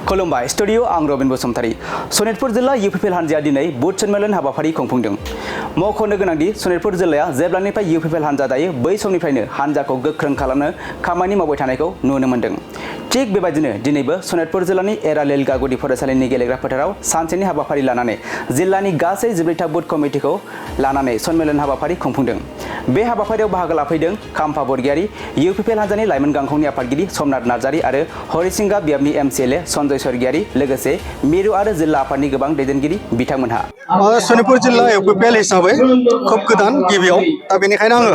खुलुमबाय स्टुडियो आं रबिन बसुमतारी सनितपुर जिल्ला इउपिपिएल हान्जाया दिनै बुथ सन्मेलन हाबाफारि खुंफुंदों। मख'नो गोनांदि सनितपुर जिल्लाया जेब्लानिफ्राय इउपिपिएल हान्जा दायो बै समनिफ्रायनो हान्जाखौ गोख्रों खालामनो खामानि मावबाय थानायखौ नुनो मोन्दों। थिग बेबायदिनो दिनैबो सनितपुर जिल्लानि एरालेलगा गुदि फरायसालिनि गेलेग्रा फोथाराव सानसेनि हाबाफारि लानानै जिल्लानि गासै 14था बुथ कमिटिखौ लानानै सन्मेलन हाबाफारि खुंफुंदों। बे हाबाफारियाव बाहागो लाफैदों खाम्फा बरगयारी, इउपिपिएल हान्जानि लाइमोन गांखंनि आफादगिरि समनाथ नार्जारी आरो हरिसिंगा बियाबनि एमसिएलए सन्जय स्वर्गियारी लोगोसे मिरु आरो जिल्ला आफादनि गोबां दैदेनगिरि बिथांमोनहा। सनितपुर जिल्ला इउपिपिएल हिसाबै खोब गोदान गिबियाव दा बेनिखायनो आङो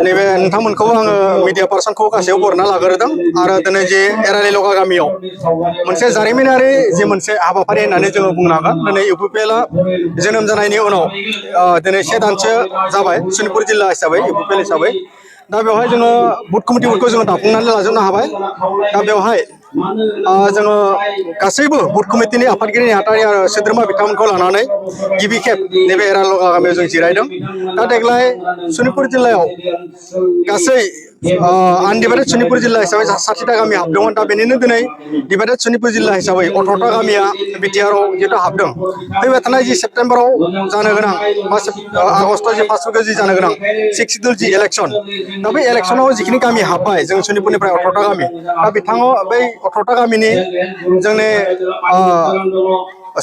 नैबे नोंथांमोनखौ आङो मिडिया पार्सनखौ गासैयाव बरना लाग्रोदों आरो दिनै जे एरालेलगा गामियाव मोनसे जारिमिनारि जे मोनसे हाबाफारि होननानै जोङो बुंनो हागोन। दिनै इउपिपिएलआ जोनोम जानायनि उनाव दिनै 1 दानसो जाबाय सनितपुर जिल्ला हिसाबै इउपिपिएल हिसाबै। दा बेवहाय जोङो बुथ कमिटिफोरखौ जोङो दाफुंनानै लाजोबनो हाबाय। दा बेवहाय जोङो गासैबो बुथ कमिटिनि आफादगिरि नेहाथारि आरो सोद्रोमा बिथांमोनखौ लानानै गिबि खेब नैबे एरालेलगा गामियाव जों जिरायदों। दा देग्लाय सनितपुर जिल्लायाव गासै आनडिभाइडेड सनितपुर जिल्ला हिसाबै 60टा गामि हाबदोंमोन। दा बेनिनो दिनै डिभाइडेड सनितपुर जिल्ला हिसाबै 18टा गामिया बिटिआरआव जिहेतु हाबदों। फैबाय थानाय जि सेप्तेम्बराव जानो गोनां बा आगष्टआव जि 5 उइकआव जि जानो गोनां 6 सिडुल जि इलेक्सन, दा बे इलेक्सनाव जिखिनि गामि हाबबाय जों सनितपुरनिफ्राय 18टा गामि, दा बिथाङा बै 18टा गामिनि जोंनि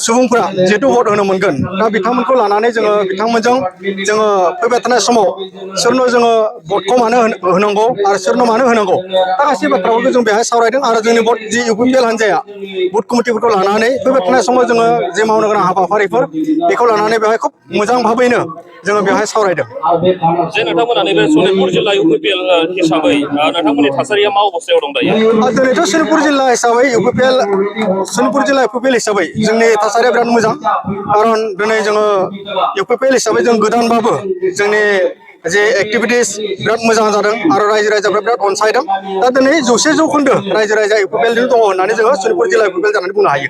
सुबुंफोरा जिहेतु भट होनो मोनगोन, दा बिथांमोनखौ लानानै जोङो बिथांमोनजों जोङो फैबाय थानाय समाव सोरनो जोङो भटखौ मानो होनांगौ आरो सोरनो मानो होनांगौ, दा गासै बाथ्राफोरखौ जों बेहाय सावरायदों। आरो जोंनि भट जि इउपिपिएल हान्जाया बुथ कमिटिफोरखौ लानानै फैबाय थानाय समाव जोङो जे मावनो गोनां हाबाफारिफोर बेखौ लानानै बेवहाय खोब मोजां भाबैनो जोङो बेवहाय सावरायदों। जे नोंथांमोना नैबे सनितपुर जिल्ला इउपिपिएल हिसाबै नोंथांमोननि थासारिया मा अबस्थायाव दं दायो? दिनैथ' सनितपुर जिल्ला हिसाबै इउपिपिएल सनितपुर जिल्ला इउपिपिएल हिसाबै जोंनि थासारिया बिराद मोजां। खारन दिनै जोङो इउपिपिएल हिसाबै जों गोदानबाबो जोंनि जे एक्टिभिटिस बिराद मोजां जादों आरो रायजो राजाफ्रा बिराद अनसायदों। दा दिनै 100% रायजो राजा इउपिपिएल दङ होननानै जोङो सनितपुर जिल्ला इउपिपिएल जानानै बुंनो हायो।